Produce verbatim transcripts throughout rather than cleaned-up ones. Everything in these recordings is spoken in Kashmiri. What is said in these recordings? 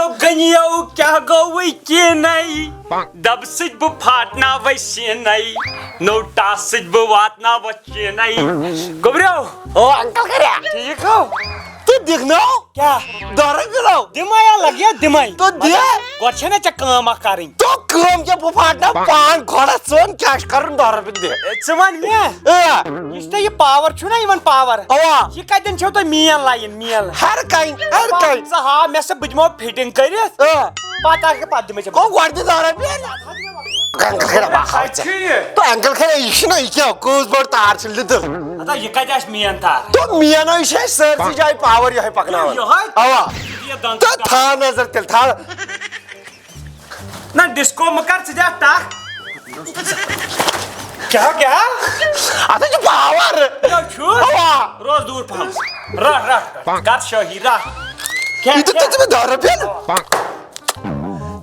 غنیو کیٛاہ گوٚوٕے کینَے؟ دَبہٕ سۭتۍ بہٕ پھاٹناوَے سیٖنَے، نوٚو ٹاس سۭتۍ بہٕ واتناوَتھ چیٖنَے۔ گوٚبریو۔ او انکل کریا۔ ٹھیٖک ہو؟ تہٕ دِکھ نو۔ کیٛاہ؟ دۄہ رۄپیہِ نو۔ دِمَے ہا لَگہِ ہا دِمَے۔ تہٕ دِ۔ گۄڈٕ چھَنہ ژےٚ کٲم اَکھ کَرٕنۍ۔ تو کٲم کیٛاہ بہٕ پھاٹناو پان کھۄڈَس ژٕ وَن کیٛاہ چھُ کَرُن دۄہ رۄپیہِ دِ۔ اے، ژٕ وَن مےٚ۔ اۭں۔ یُس تۄہہِ یہِ پاوَر چھُو نہ یِوان پاوَر۔ اَوا۔ یہِ کَتٮ۪ن چھو تۄہہِ مین لایِن مین؟ ہر کَنہِ، ہر کَنہِ۔ ژٕ ہاو مےٚ سا بہٕ دِمو فِٹِنٛگ کٔرِتھ۔ اۭں۔ پَتہٕ آسہِ پَتہٕ دِمَے ژےٚ بہٕ۔ گوٚو گۄڈٕ دِ دۄہ رۄپیہِ۔ انکل خیر بہٕ ہاوٕ ژےٚ۔ چھُ یہِ؟ تو انکل خیر یہِ چھُنہ یہِ کیٛاہ کۭژ بٔڑ تار چھِ لِدٕر۔ اَدا یہِ کَتہِ آسہِ مین تار؟ تو مین ہاو یہِ چھِ اَسہِ سٲرسٕے جایہِ پاوَر یِہوٚے پَکناوان۔ یِہوٚے؟ اَوا۔ یہِ دَنٛد تو تھاو نظر تیٚلہِ تھاو۔ نہ ڈسکو مہ کر ژٕ دِ اتھ ٹکھ۔ کیٛاہ کیٛاہ؟ اتھ چھُ پاور۔ یہِ چھُ؟ اوا۔ روز دوٗر پہم۔ رٹھ رٹھ رٹھ۔ کر شٲہی رٹھ۔ کیٛاہ یہِ تہِ کیٛاہ؟ تُل ژٕ مےٚ دَہ رۄپیَن۔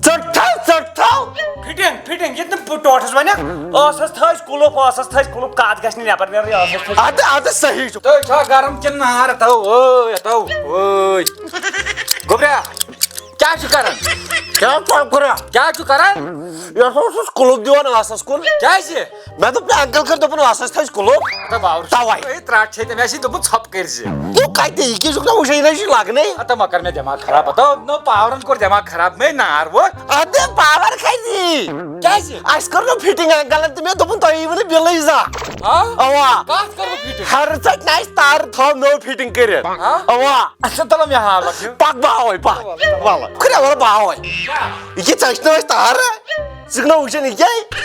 ژٔٹ تھاو، ژٔٹ تھاو۔ فٹنگ فٹنگ یہِ تہِ نہٕ بہٕ ٹوٹھس ونکھ۔ ٲسس تھٲوِس کُلُف، ٲسس تھٲوِس کُلُف، کتھ گژھِ نہٕ نٮ۪بر نیرٕنۍ، ٲسس تھٲوِس۔ ادٕ ادٕ صحیح چھُ۔ تُہۍ چھا گرم کِنہٕ نار؟ تو ٲے تو ٲے۔ گوٚبریا۔ کیٛاہ چھُ کران؟ کیٛاہ چھُ کران؟ کیٛاہ چھُ کران؟ یہِ ہسا اوسُس کُلُف دِوان ٲسس کُن۔ کیٛازِ؟ مےٚ دوٚپ نہٕ انکل کٔرۍ دوٚپُن ٲسس تھٲوِس کُلُف۔ ہتا باور چھُ۔ توے۔ ہے ترٛٹھ چھے تٔمۍ اَسی دوٚپمُت ژھۄپہٕ کٔرۍ زِ۔ تُو کتہِ یہِ کیٛاہ چھُکھ نہ وٕچھان، یہِ نہ چھُ لگنے۔ ہتا مہ کر مےٚ دٮ۪ماغ خراب، ہتا نو پاورن کوٚر دٮ۪ماغ خراب، مے نار ووت۔ ادٕ پاور کھسہِ۔ کیٛازِ؟ اسہِ کٔر نہٕ فٹنگ انکلن تہٕ مےٚ دوٚپُن تۄہہِ یِیوٕ نہٕ بِلٕے زانٛہہ۔ ہا؟ اوا۔ کتھ کٔروٕ فٹنگ؟ ہر ژٔٹۍ نہ اسہِ تارٕ تھٲو نٔو فٹنگ کٔرِتھ۔ ہا؟ اوا۔ اچھا تلو مےٚ ہاو لگ۔ پک باوے پک۔ ولہٕ۔ خۄدا ولہٕ باوے۔ یہِ کیٛاہ ژےٚ چھِ نہٕ أسۍ تارٕ؟ ژٕ چھُکھ نہ وٕچھان یہِ کیٛاہ؟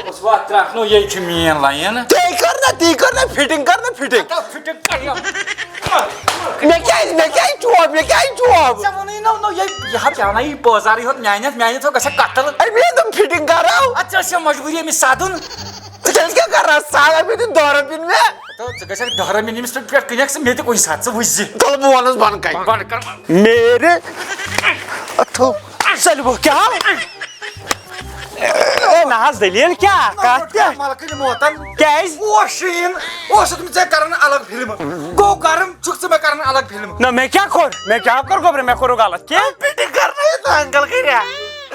اوس وَتھ ترٛٹھ نو یے چھِ مین لایِن۔ تے کر نہ، تے کر نہ فٹنگ کر نہ فٹنگ۔ تَتھ فٹنگ کر یہِ۔ مےٚ کیٛازِ، مےٚ کیٛازِ چوب، مےٚ کیٛازِ چوب؟ ژےٚ ووٚنُے نو، نو یے، یہِ ہا پیٛاونہ یہِ بازارٕے ہوت میٛانہِ اَتھ، میٛانہِ اَتھ گژھِ ہا قتل۔ اے مےٚ دوٚپ فٹنگ کرو۔ اَدٕ ژےٚ ٲسۍ مےٚ مجبوٗری أمِس سَدُن۔ ژٕ کیٛازِ کیٛاہ کران سہلاب مےٚ دیُن دۄہ رۄپیُن مےٚ؟ تو ژٕ گژھکھ دۄہ رۄپیُن أمِس پٮ۪ٹھ، پٮ۪ٹھ کٕنکھ ژٕ مےٚ تہِ کُنہِ ساتہٕ، ژٕ وٕچھ زِ۔ تُل بہٕ وَنَس بنٛد کَنہِ۔ بنٛد کر۔ میرے اتھو سلبو کیا؟ اے نہ حظ دلیل کیا؟ کتھ کیا؟ ملکن موتن۔ کیازِ؟ اوس شیٖن، اوسُکھ نہٕ ژےٚ کران الگ فلم۔ گوٚو گرم، چھُکھ ژٕ مےٚ کران الگ فلم۔ نہ مےٚ کیٛاہ کوٚر؟ مےٚ کیٛاہ کوٚر گوٚبرا؟ مےٚ کوٚرُکھ غلط کینٛہہ؟ فٹنگ کرنٲیِتھ نہ انکل کٔریا؟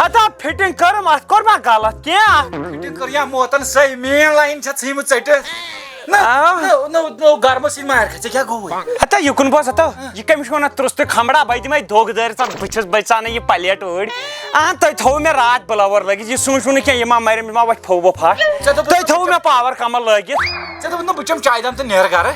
ہتا فٹنگ کٔرٕم، اتھ کوٚر ما غلط کینٛہہ؟ فٹنگ کٔر یا موتن سۄے، مین لایِن چھےٚ ژھٕنمٕژ ژٔٹِتھ۔ نہ، آ۔ نہ، نہ، نہ، گرمہٕ سۭتۍ مارِ کھژِ، ژےٚ کیٛاہ گوٚوُے؟ ہتا یہِ کُن بوز ہتا، یہِ کٔمِس چھُ ونان ترُس تہٕ کھمڑا، بہٕ دِمے دھوکہٕ دٲرِتھ ژٕ، بہٕ چھَس بہٕ ژانَے یہِ پلیٹ أڑۍ۔ اہن تۄہہِ تھوٚوُ مےٚ راتھ بٕلوَر لٲگِتھ، یہِ سوٗنٛچ ووٗنٛچ کینٛہہ، یہِ ما مرِ، أمِس ما وۄتھِ پھوٚو وۄتھ پھَش۔ ژےٚ دوٚپُتھ تۄہہِ تھوٚوُ مےٚ پاور کمل لٲگِتھ۔ ژےٚ دوٚپُتھ نہٕ بہٕ چٮ۪مہٕ چایہِ دام تہٕ نیرٕ گرٕ۔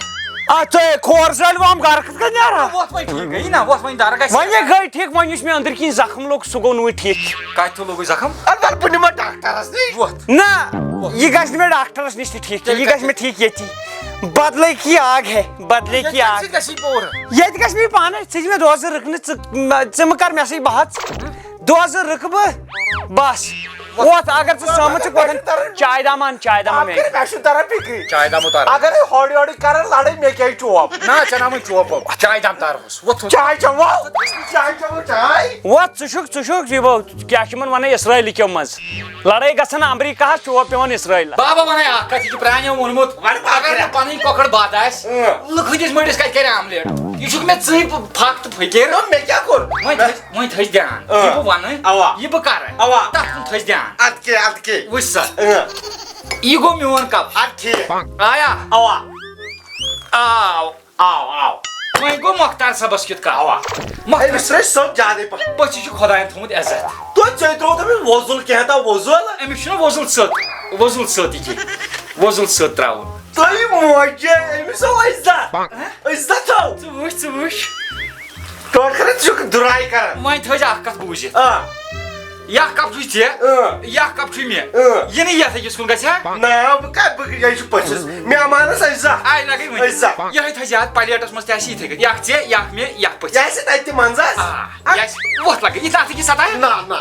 آ، ژٕ کھور زٲلۍ وۄم گرٕ کِتھ کٔنۍ نیرٕ؟ وۄتھ وۄنۍ ٹھیٖک گٔیی نا، وۄتھ وۄنۍ دَرٕ گژھِ۔ وۄنۍ یہِ گٔے ٹھیٖک، وۄنۍ یُس مےٚ أنٛدٕرۍ کِنۍ زخم لوٚگ، سُہ گوٚو نہٕ وۄنۍ ٹھیٖک۔ کتہِ تہِ لوٚگُے زخم؟ اَدٕ وَلہٕ بہٕ نِمہٕ ڈاکٹرس نِش۔ وۄتھ۔ نہ، یہِ گژھِ نہٕ مےٚ ڈاکٹرس نِش تہِ ٹھیٖک کینٛہہ، یہِ تیٚلہِ گژھِ کتہِ؟ مےٚ ٹھیٖک ییٚتی۔ بدلے کی آگ ہے، بدلے ییٚتہِ کی کتہِ آگ۔ سۭتۍ گژھی پوٗرٕ؟ ییٚتہِ گژھِ مےٚ یہِ پانَے، ژٕ دِ مےٚ دۄہ زٕ رُکنہٕ، ژٕ، ژٕ مہٕ کر مےٚ سۭتۍ بہژ۔ دۄہ زٕ رُکہٕ بہٕ، بس۔ وۄتھ، اگر ژٕ سہمت چھُکھ، وۄتھ۔ چاے دام اَن، چاے دام اَن مےٚ۔ مےٚ چھُنہٕ تران فِکرِ۔ چاے دامُت تران۔ اگر ہے ہورٕ یورٕ کران لڑٲے، مےٚ کیٛازِ چوب؟ نہ، ژےٚ نہ وۄنۍ چوب ووب۔ چاے دام تارہوس۔ وۄتھ۔ چاے چٮ۪مو؟ چاے چٮ۪مو، چاے؟ وۄتھ، ژٕ چھُکھ، ژٕ چھُکھ، یہِ گوٚو، کیٛاہ چھِ یِمن ونان، اسرائیلیو منٛز۔ لڑٲے گژھان امریکہس، چوب پٮ۪وان اسرائیلس۔ بابا ونان اکھ کتھ، یہِ چھُ پرانیو ووٚنمُت، وۄنۍ پکھ اگر کر۔ نہٕ پنٕنۍ کۄکر بد آسہِ، اۭں۔ لُکہٕ ہٕنٛدِس مٔڈِس کتہِ کرِ آملیٹ؟ یہِ چھُکھ مےٚ ژٕے پھکھ تہٕ فقیٖر۔ اۭں، مےٚ کیٛاہ کوٚر؟ وۄنۍ تھٲیزِ، وۄنۍ تھٲیزِ دیان۔ اۭں۔ یہِ بہٕ ونہٕ، اوا۔ یہِ بہٕ کرٕ۔ اوا۔ تتھ کُن تھٲیزِ دیان۔ ادٕ کیٛاہ، ادٕ کیٛاہ۔ وٕچھ سا۔ اۭں۔ یہِ گوٚو میون کپ۔ ادٕ ٹھیٖک۔ آیا؟ اوا۔ آو۔ آو، آو۔ وۄنۍ گوٚو مۄختار صٲبس کیُتھ کتھ؟ اوا۔ مۄختار أمِس رٔچھ سۄ زیادَے پہن۔ پٔژھِس چھُ خۄدایَن تھوٚومُت عزت۔ توتہِ ژےٚ ترٛووُتھ أمِس وۄزُل کینٛہہ تہٕ وۄزُل۔ أمِس چھُنہ وۄزُل ژٔت، وۄزُل ژٔت یہِ کہِ، وۄزُل ژٔت ترٛاوُن۔ تۄہہِ موجہِ أمِس آو عزت۔ ہہ؟ عزت آو۔ ژٕ وٕچھ، ژٕ وٕچھ۔ کٲشرِس چھُکھ درٛاے کران۔ وۄنۍ تھٲیزِ اکھ کتھ بوٗزِتھ۔ آ۔ یہِ اکھ کپ چھُے ژےٚ، اۭں۔ یہِ اکھ کپ چھُے مےٚ۔ اۭں۔ یہِ نہٕ یتھ أکِس کُن گژھِ ہا؟ نہ، بہٕ کتہِ، بہٕ، یہِ چھُ پٔژھِس۔ مےٚ مانس اجزا۔ آے لگے وۄنۍ۔ اجزا۔ یِہوٚے تھٲیزِ اتھ پلیٹس منٛز تہِ آسہِ یِتھَے کٔنۍ۔ یہِ اکھ ژےٚ، یہِ اکھ مےٚ، یہِ اکھ پٔژھِس۔ یہِ آسہِ تتہِ تہِ منٛزس۔ آ، یہِ آسہِ وۄتھ لگے۔ یہِ تتھ أکِس ستا۔ نہ، نہ۔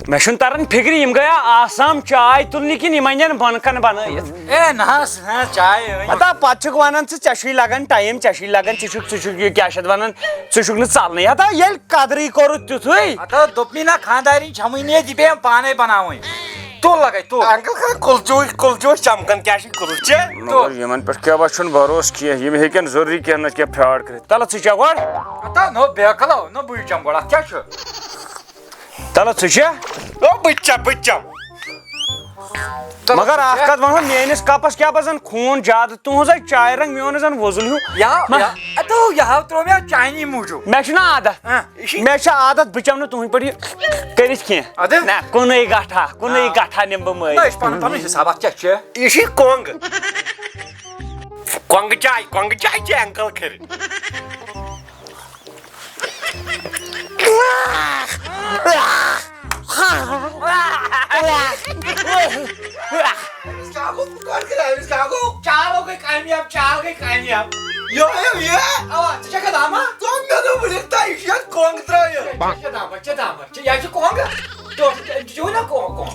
مےٚ چھُنہٕ تران فِکرِ، یِم گٔیا آسام چاے تُلنہِ کِنہٕ یِمن نِن بۄنہٕ کنہِ بنٲیِتھ؟ اے نہ حظ، نہ، چاے وۄنۍ۔ ہتا پتہٕ چھُکھ ونان ژٕ، ژےٚ چھُے لگان ٹایم، ژےٚ چھُے لگان، ژٕ چھُکھ، ژٕ چھُکھ یہِ کیٛاہ چھِ اتھ ونان، ژٕ چھُکھ نہٕ ژلنٕے۔ ہتا ییٚلہِ قدرٕے کوٚرُتھ تیُتھُے۔ ہتا دوٚپمٕے نہ، خانٛدارِنۍ چھَمٕے نہٕ ییٚتہِ، یہِ پیٚیَم پانے بناوٕنۍ۔ تُل لگے، تُل۔ انکل خان کُلچہِ، کُلچہِ اوس چمکان، کیٛاہ چھُ کُلچہِ؟ مگر یِمن پٮ۪ٹھ کیٛاہ وۄنۍ چھُنہٕ بھروسہٕ کینٛہہ، یِم ہیٚکن ضروٗری کینٛہہ نتہٕ کینٛہہ فراڈ کٔرِتھ۔ تلہٕ ژٕ چےٚ گۄڈٕ۔ ہتا نو بے عقل ہو، نو بٕے چمہٕ گۄڈٕ، اتھ کیٛاہ چھُ؟ تلہٕ ژٕ چھےٚ؟ او، بہٕ تہِ چمہٕ، بہٕ تہِ چمہٕ۔ مگر اکھ کتھ ونہو، میٲنِس کپس کیٛاہ پزن خوٗن زیادٕ تُہنٛزے چایہِ رنگ، میون زن وۄزُل ہیوٗ۔ یا، ما- یا، ادٕ یہِ ہاو ترٛوو مےٚ چاینی موٗجوٗب۔ مےٚ چھُنہ عادت۔ ہاں۔ مےٚ چھِ عادت، بہٕ چمہٕ نہٕ تُہنٛدِ پٲٹھۍ یہِ کٔرِتھ کینٛہہ۔ ادٕ؟ نہ، کُنُے گٹھا، کُنُے آ۔ گٹھا نِمہٕ بہٕ مٲرِتھ۔ نہ، أسۍ پنُن پنُن حساب، اتھ کیٛاہ چھُ؟ یہِ چھِ کۄنٛگ۔ کۄنٛگہٕ چاے، کۄنٛگہٕ چاے چھِ انکل کھرِ۔ أمِس کیٛاہ گوٚو؟ بہٕ کَتہِ کَرٕ؟ أمِس کیٛاہ گوٚو؟ چال گٔے کامیاب، چال گٔے کامیاب۔ یہِ، یہِ، یہِ۔ اَوا، ژٕ چھَکھ اَتھ اَما؟ ژٕ وَن مےٚ دوٚپ، ؤنِتھ تۄہہِ، یہِ چھِ اَتھ کۄنٛگ ترٛٲوِتھ۔ ژٕ چھَکھ اَتھ اَما، ژٕ چھَکھ اَتھ اَما۔ ژٕ، یہِ چھِ کۄنٛگ۔ ژٕ، ژٕ، ژٕ چھُکھ نا کۄنٛگ، کۄنٛگ؟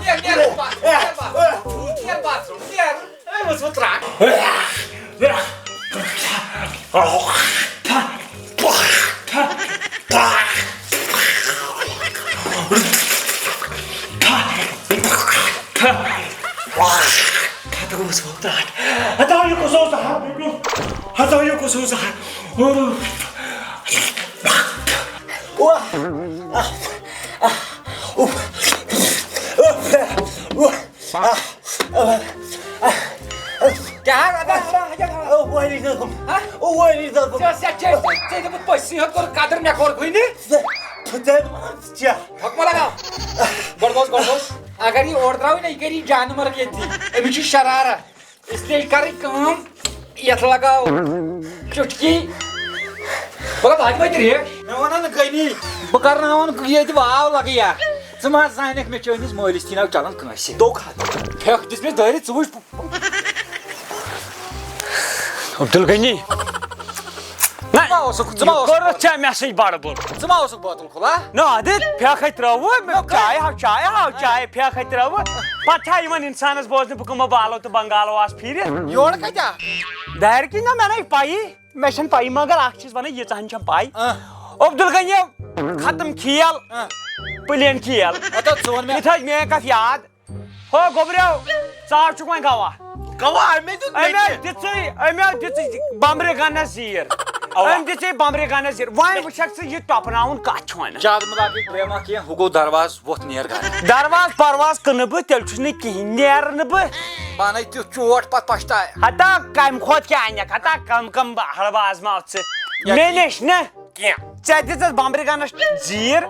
نیر، نیر، باتھ روٗم، نیر، باتھ روٗم، نیر، باتھ روٗم، نیر۔ اے، وٕچھ، وٕچھ، ترٛٹھ۔ ہتا اوس وۄنۍ ترٛٹھ۔ ہتا یہِ کُس اوس زہر دیُتمُت؟ ہتا یہِ کُس اوس زہر؟ کیٛاہ حظ؟ اَدٕ حظ، اَدٕ حظ، اَدٕ حظ۔ او وٲرِو زَزُم۔ ہا؟ او وٲرِو زَزُم۔ ژےٚ، ژےٚ، ژےٚ، ژےٚ دوٚپُتھ پٔژھۍ سٕے یوت کوٚر قدٕر، مےٚ کوٚر کُنہِ۔ ژٕ، ژٕ دَپھ ژےٚ۔ حُکمہ لگاو۔ گۄڈٕ بوز، گۄڈٕ بوز۔ اگر یہِ اورٕ درٛاوٕے نا، یہِ کَرِ یہِ جانہٕ مرگ ییٚتی۔ أمِس چھِ شرارت۔ اس لیے کَرٕنۍ کٲم، یَتھ لگاو چُٹکی۔ مطلب، اَتہِ وَتہِ ریٹ۔ مےٚ وَنان نہٕ کٔمی۔ بہٕ کَرناوَن ییٚتہِ واو لَگٕے اَتھ۔ ژٕ ما زانَکھ مےٚ چٲنِس مٲلِس تھی ناو چَلان کٲنٛسہِ؟ دوٚگ ہا۔ پھٮ۪کھ دِژ مےٚ دٲرِتھ، ژٕ وٕچھ۔ عبدالغنی۔ نہ، ژٕ ما اوسُکھ، ژٕ ما یہِ اوسُکھ کوٚرُتھ ژےٚ مےٚ سۭتۍ بڑٕ بوٚڑ؟ ژٕ ما اوسُکھ بوتل کھُلا؟ نہ، اَدٕ پھٮ۪کھ ہَے ترٛٲوٕ، مےٚ نہ، چایہِ ہاو، چایہِ ہاو، چایہِ پھٮ۪کھ ہَے ترٛٲوٕ۔ پَتہٕ چھا یِوان اِنسانَس بوزنہٕ بہٕ کٕمو بالو آس پھیٖرِتھ؟ یورٕ کَتہِ آ؟ دارِ کِنۍ نہ، مےٚ نَے پَیی، مےٚ چھَنہٕ پَیی، مگر اَکھ چیٖز وَنَے، ییٖژاہ ہَن چھَم پَے۔ اۭں۔ عبدالغنی، ختم کھیل، اۭں۔ پٕلین کھیل۔ ہَتو ژٕ وَن مےٚ۔ یہِ تھٲے مےٚ کَتھ یاد۔ ہو گوٚبریو، ژٕ ہا چھُکھ وۄنۍ گواہ۔ گواہ، أمۍ دیُت أمۍ مےٚ ہا تہِ۔ دِژٕے، أمۍ ہا دِژٕے بمبرِ گنس زیٖر۔ اوا۔ أمۍ دِژٕے بمبرِ گنس زیٖر۔ وۄنۍ وٕچھکھ ژٕ یہِ ٹۄپناوُن کَتھ چھُ وَنان۔ زیادٕ مہٕ لاگٕے ڈرامہ کینٛہہ، ہُہ گوٚو درواز وۄتھ نیر گرٕ۔ درواز پرواز کٕنہٕ بہٕ، تیٚلہِ چھُس نہٕ کِہیٖنۍ، نیرٕ نہٕ بہٕ۔ پانے تیُتھ چوٹ پتہٕ پچھتاے۔ ہتا کمہِ کھۄتہٕ کیٛاہ اَنَکھ؟ ہتا کم کم بہٕ ہڑ بازماو ژٕ۔ یا مےٚ نِش نہ۔ کینٛہہ۔ ژےٚ دِژٕس بمبرِ گنس زیٖر،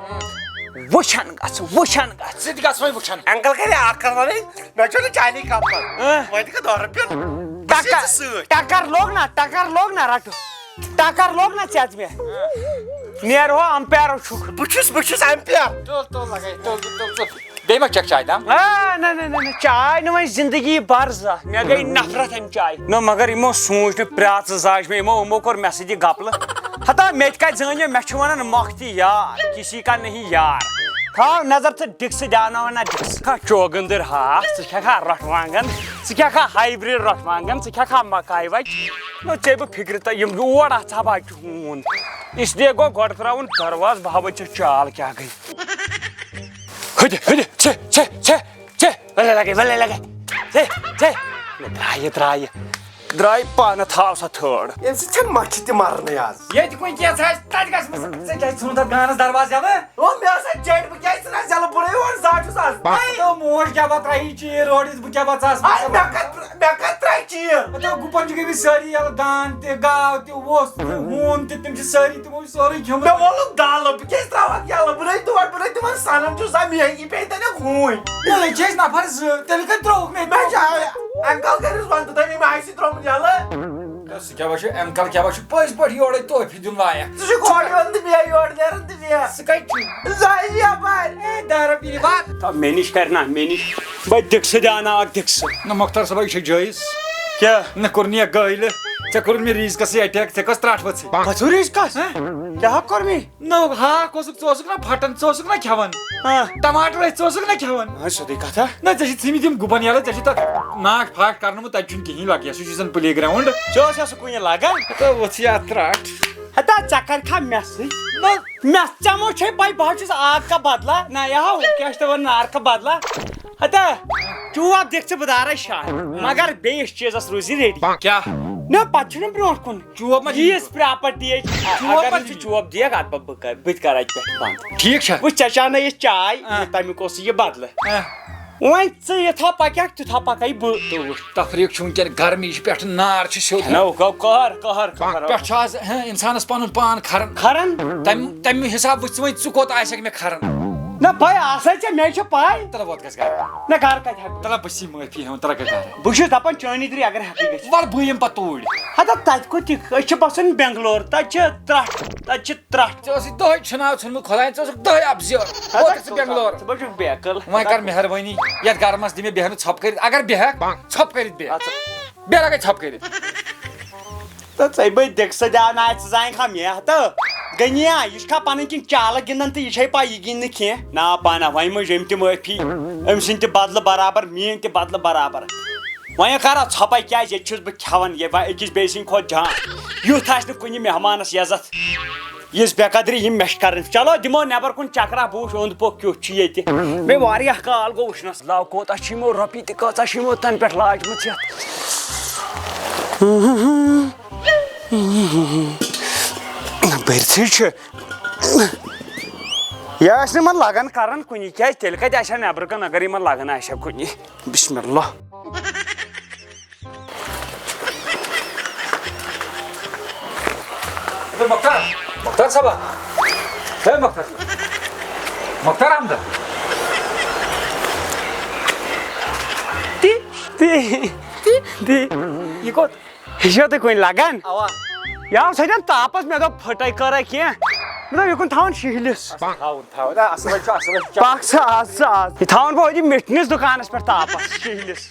وٕچھان گژھ، وٕچھان گژھ۔ ژٕ تہِ گژھ وۄنۍ وٕچھان۔ انکل کرے اکھ کتھ ونٕنۍ، مےٚ چھُنہٕ چانی کپن۔ اۭں۔ وۄنۍ تہِ کر دہ رۄپیہِ۔ بہٕ چھُسے ٹکر، ژےٚ سۭتۍ۔ ٹکر لوگ نا، ٹکر لوگ نا رٹُن۔ ٹکر لوگ نا ژےٚ تہٕ مےٚ۔ نیرو امپیرو چھُکھ۔ بہٕ چھُس، بہٕ چھُس امپیر۔ تُل، تُل لگے، تُل، تُل، تُل۔ بیٚیہِ ما چکھ چاے دام؟ آ، نہ، نہ، نہ، نہ، چاے نہٕ وۄنۍ زندگی بھر زانٛہہ۔ مےٚ گٔے نفرت امہِ چایہِ۔ نہ، مگر یِمو سوٗنٛچ نہٕ پرٛاژٕ زاج مےٚ، یِمو، یِمو کوٚر مےٚ سۭتۍ یہِ گپلہٕ۔ ہتا مےٚ تہِ کتہِ زٲنۍ یہِ، مےٚ چھِ ونان مۄکھ تہِ یار، کسی کا نہیں یار۔ تھاو نظر ژٕ ڈِکسہٕ دیاوناوان نہ ڈِکسہٕ۔ کھا چوگندر ہاکھ، ژٕ کھٮ۪کھا رۄٹھ وانگن، ژٕ کھٮ۪کھا ہایبرڈ رۄٹھ وانگن، ژٕ کھٮ۪کھا مکاے وچہِ۔ نہ ژےٚ بہٕ فکرِ تہ یِم یور اژھ ہا بچہِ ہوٗن۔ اس لیے گوٚو گۄڈٕ ترٛاوُن درواز، بہٕ ہاوے ژےٚ چال کیٛاہ گٔے۔ ہُتہِ، ہُتہِ، ژھے، ژھے، ژھے، ژھے، ولے لگے، ولے لگے، ژھے، ژھے۔ نہ، درٛایہِ، درٛایہِ، درٛایہِ پانہٕ، تھاو سا تھٲڑ۔ ییٚمہِ سۭتۍ چھَنہٕ مَچھِ تہِ مَرنٕے آز۔ ییٚتہِ کُنہِ کینٛژھا آسہِ، تَتہِ گژھِ مےٚ سُہ۔ ژےٚ کیٛازِ ژھُنُتھ اَتھ گانَس دروازٕ یَلہٕ؟ او، مےٚ ہسا چیٚٹۍ، بہٕ کیٛازِ ژھٕنہٕ اَتھ یَلہٕ؟ بہٕ ہے اوس زاٹھُس آز۔ تہٕ موج کیٛاہ پَتہٕ ترٛایی چیٖر اورٕ یِتھ، بہٕ کیٛاہ پَتہٕ ژاس؟ اَے، مےٚ کَتھ، مےٚ کَتھ ترٛایہِ چیٖر؟ تہٕ گُپَن چھِ گٔمٕتۍ سٲری یَلہٕ، دان تہِ، گاو تہِ، ووٚژھ تہِ، ہوٗن تہِ، تِم چھِ سٲری تِمو سورُے کھیوٚمُت۔ مےٚ ووٚنُکھ دالہٕ، بہٕ کیٛازِ ترٛاوَکھ یَلہٕ؟ بہٕ نَے تور، بہٕ نَے تِمَن سَنان چھُس، زَن مےٚ یی پیٚیہِ تَتٮ۪ن ہوٗنۍ۔ نہ، أسۍ چھِ أسۍ نفر زٕ، تیٚلہِ کَتہِ ترٛووُکھ مےٚ؟ مےٚ چھِ اَنکَل کٔرِس وَن تہٕ تٔمۍ مےٚ آسہِ ترٛوومُت یَلہٕ۔ سُہ کیٛاہ وَ چھُ، اَنکَل کیٛاہ وَ چھُ پٔزۍ پٲٹھۍ یورَے تحفہٕ دیُن لایق؟ ژٕ چھُکھ ہورٕ یِوان تہٕ بیٚیہِ یورٕ نیران تہٕ بیٚیہِ۔ سُہ کَتہِ چھُ؟ زاہدِ یَپارِ۔ اے، دَہ رۄپیہِ دِ بَتہٕ۔ تھاو مےٚ نِش کَرِ نہ، مےٚ نِش۔ بہٕ دِکسہٕ دیٛاوناوَکھ دِکسہٕ۔ نہ، مۄختار صٲبا، یہِ چھا جٲیِز؟ کیٛاہ؟ نہ کوٚر نہٕ یَتھ گٲلۍ، ژےٚ کوٚرُتھ مےٚ ریٖز کَسٕے اَٹیک، ژےٚ کۄس ترٛٹھ ؤژھٕے؟ پَتہٕ ریٖز کَس؟ ہہ؟ کیٛاہ کوٚر مےٚ؟ نہ، ہاکھ اوسُکھ، ژٕ اوسُکھ نہ پھٹان، ژٕ اوسُکھ نہ کھٮ۪وان۔ ہاں۔ ٹماٹر ٲسۍ، ژٕ اوسُکھ نہ کھٮ۪وان۔ ہاں، سیوٚدُے کتھا۔ نہ، ژےٚ چھِ ژھٕنمٕتۍ یِم گُپن یلہٕ، ژےٚ چھِ تتھ ناش پھاش کرنومُت، تتہِ چھُنہٕ کِہیٖنۍ لگان، سُہ چھُ زن پلے گراؤنڈ۔ ژےٚ اوس یا سُہ کُنہِ لگان؟ ہتا وۄتھ یہِ اتھ ترٛٹھ۔ ہتا ژےٚ کرکھا مےٚ سۭتۍ؟ نہ۔ مےٚ، ژےٚ مو چھے پَے بہٕ حظ چھُس آگ کا بدلہ، نہ یہِ ہا ہُہ کیٛاہ چھِ تَتھ وَنان، نار کا بدلہ۔ ہتا، چوب دِکھ ژٕ بہٕ دارے شاہ، مگر بیٚیِس چیٖزس روٗزِ ریڈی۔ کیٛاہ؟ نہ، پتہٕ چھُنہٕ برونٛٹھ کُن۔ چوب ما دِیِو؟ ییٖژ پراپرٹی ٲسۍ۔ چوب اگر ما نہٕ ژٕ دِیِو؟ چوب دِیَکھ، اَدٕ بہٕ بہٕ کَرٕ، بہٕ تہِ کَرٕ اَتہِ پٮ۪ٹھ بنٛد۔ ٹھیٖک چھا؟ وٕچھ، ژےٚ چھےٚ نہ یہِ چاے، آ۔ تَمیُک اوس یہِ بدلہٕ۔ آ۔ وۄنۍ ژٕ یِتھا پَکَکھ، تیُتھا پَکَے بہٕ۔ تہٕ وٕچھ، تفریٖق چھُ وٕنکٮ۪ن گرمی، یہِ چھُ پٮ۪ٹھٕ نار چھُ سیوٚد۔ نہ، گوٚو قہر، قہر، قہر۔ پٮ۪ٹھٕ چھُ آز، ہہ، اِنسانَس پَنُن پان کھَران۔ کھَران؟ تَمہِ، تَمہِ حساب وٕچھ ژٕ وۄنۍ، ژٕ کوٗتاہ آسٮ۪کھ مےٚ کھَران۔ نہ، پَے آسَے ژےٚ، مےٚ چھےٚ پَے۔ تَلہٕ ووت گژھ گرٕ۔ نہ، گرٕ کَتہِ ہٮ۪کہٕ بہٕ؟ تَلہٕ بہٕ چھُس یہِ معٲفی ہٮ۪وان، تَلہٕ گژھ گرٕ۔ بہٕ چھُس دَپان، چٲنی دٕرِ اگر ہٮ۪کٕے گٔژھِتھ۔ وَلہٕ بہٕ یِمہٕ پَتہٕ توٗرۍ۔ ہتا تَتہِ کوٚت یہِ؟ أسۍ چھِ بَسان بٮ۪نٛگلور، تَتہِ چھِ ترٛٹھ، تَتہِ چھِ ترٛٹھ۔ ژےٚ اوسُے دۄہَے چھُناو ژھُنمُت خۄدایَن، ژےٚ اوسُکھ دۄہَے اَپزیور۔ ہتا ووتُکھ ژٕ بٮ۪نٛگلور۔ ژٕ ما چھُکھ بیقٕل؟ وۄنۍ کر مہربٲنی، یَتھ گرمَس دِ مےٚ بیٚہنہٕ ژھۄپہٕ کٔرِتھ، اگر بیٚہکھ، ژھۄپہٕ کٔرِتھ بیٚہہ۔ اَدٕ سا۔ بیٚہہ لَگَے ژھۄپہٕ کٔرِتھ۔ تہٕ ژَے بٔتۍ دِکہٕ سۭتۍ آو ناے ژٕ زانہِ کھا مےٚ تہٕ غنیا، یہِ چھُ کھا پَنٕنۍ کِنۍ چالہٕ گِنٛدان تہٕ یہِ چھے پَے یہِ گِنٛدِ نہٕ کینٛہہ۔ نا پانہ، وۄنۍ مٔج أمۍ تہِ معٲفی، أمۍ سٕنٛدۍ تہِ بدلہٕ برابر، میٛٲنۍ تہِ بدلہٕ برابر۔ وۄنۍ کَرا ژھۄپَے کیٛازِ؟ ییٚتہِ چھُس بہٕ کھٮ۪وان یہِ وۄنۍ أکِس بیٚیہِ سٕنٛدِ کھۄتہٕ جان۔ یُتھ آسہِ نہٕ کُنہِ مہمانَس عزت، یِژھ بے قدری یِم مےٚ چھِ کَرٕنۍ۔ چلو دِمو نٮ۪بَر کُن چکرا، بہٕ وٕچھِ اوٚنٛد پوٚک کیُتھ چھُ ییٚتہِ۔ مےٚ واریاہ کال گوٚو وٕچھنَس۔ لَو کوتاہ چھِ یِمو رۄپیہِ تہِ کۭژاہ چھِ یِمو تَنہٕ پٮ۪ٹھ لاجمٕژ یَتھ۔ بٔرتھٕے چھِ۔ یہِ آسہِ نہٕ یِمَن لَگان کَران کُنہِ، کیٛازِ تیٚلہِ کَتہِ آسہِ ہا نٮ۪برٕ کَنہِ اگر یِمَن لَگان آسہِ ہا کُنہِ۔ بسم اللہ۔ ہے مۄختار، مۄختار صٲبا، ہے مۄختار صٲب، مۄختار احمد۔ تی، تی، تی۔ یہِ کوٚت؟ یہِ چھو تُہۍ کُنہِ لگان؟ اوا۔ یہِ آو سیٚدٮ۪ن تاپس، مےٚ دوٚپ پھٕٹے کٔرا کینٛہہ۔ مےٚ دوٚپ یہِ کُن تھاوُن شِہلِس۔ اصل تھاوُن، تھاوُن۔ آ، اصل ہے چھُ، اصل ہے چھُ۔ پکھ سا، آز سا، آز۔ یہِ تھاوُن بہٕ ہوٚتہِ مِٹھنِس دُکانس پٮ۪ٹھ تاپس، شِہلِس۔